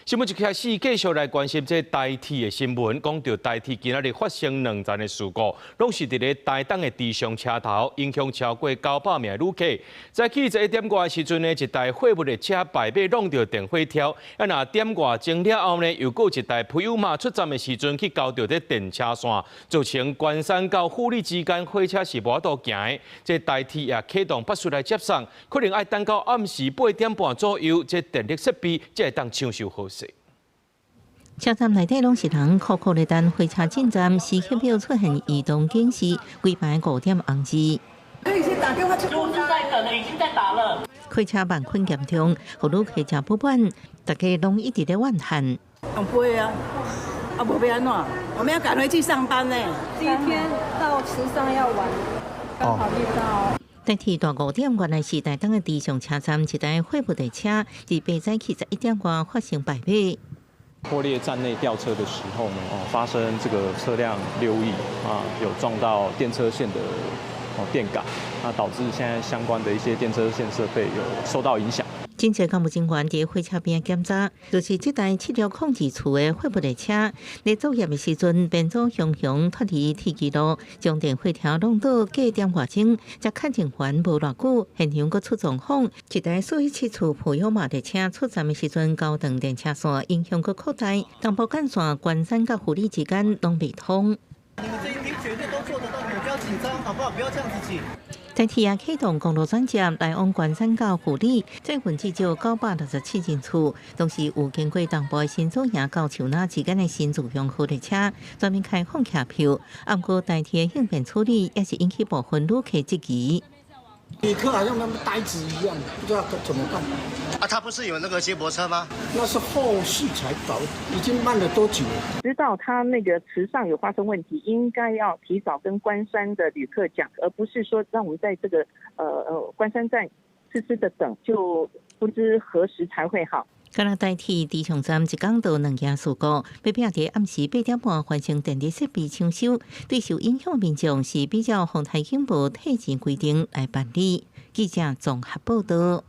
新聞一開始繼續來關心這台鐵的新聞，講著台鐵今仔日發生兩層的事故，攏是佇咧台東的池上車頭，影響超過900名旅客。早起11點外的時陣呢，一台貨物的車擺尾挵著電火柱，啊若點外鐘了後呢，又閣有一台普悠瑪出站的時陣去交著這電車線，造成關山到富里之間火車是無法度行的。這台鐵也啟動巴士來接送，可能愛等到暗時8點半左右，這電力設備才會當搶修好勢。車站內底攏是人，苦苦咧等火車進站，時刻表出現移動警示，規排五點紅字。可以先打電話去。都是在等了，已經在打了。客車萬困嚴重，予旅客誠不滿，大家攏一直咧怨嘆。用飛啊，啊無欲按怎？我們要趕回去上班呢。第一天到池上要晚，剛好遇到。台鐵大五點，原來是台東的池上車站，一台貨物的車，佇白早起11點外發生敗尾。破裂站內吊車的時候呢，哦，發生這個車輛溜逸啊，有撞到電車線的哦電桿，那導致現在相關的一些電車線設備有受到影響。真濟公務人員佇火車邊檢查，就是這台7602次的貨物列車，咧作業的時陣，變做雄雄脫離鐵軌路，將電火柱弄倒，過點外鐘，才確認完無偌久，現場閣出狀況，一台417次普悠瑪列車出站的時陣，交斷電車線，影響閣擴大，東部幹線關山佮富里之間攏袂通。你們這一定絕對都做得到，你們不要緊張，好不好？不要這樣子緊。台鐵也啟動公路轉接來往關山到富里，載運至少967人次，同時有經過東部的新祖營到樹林之間的新自強號列車專門開放客票，毋過台鐵應變處理也是引起部分旅客質疑。旅客好像那麼呆子一樣，不知道怎麼辦。啊，他不是有那個接駁車嗎？那是後續才搞，已經慢了多久了？知道他那個池上有發生問題，應該要提早跟關山的旅客講，而不是說讓我們在這個關山站痴痴的等，就不知何時才會好。敢若台鐵池上站一工就兩件事故，欲拼佇暗時8點半完成電力設備搶修，對受影響民眾是比照風颱警報提前規定來辦理。記者綜合報道。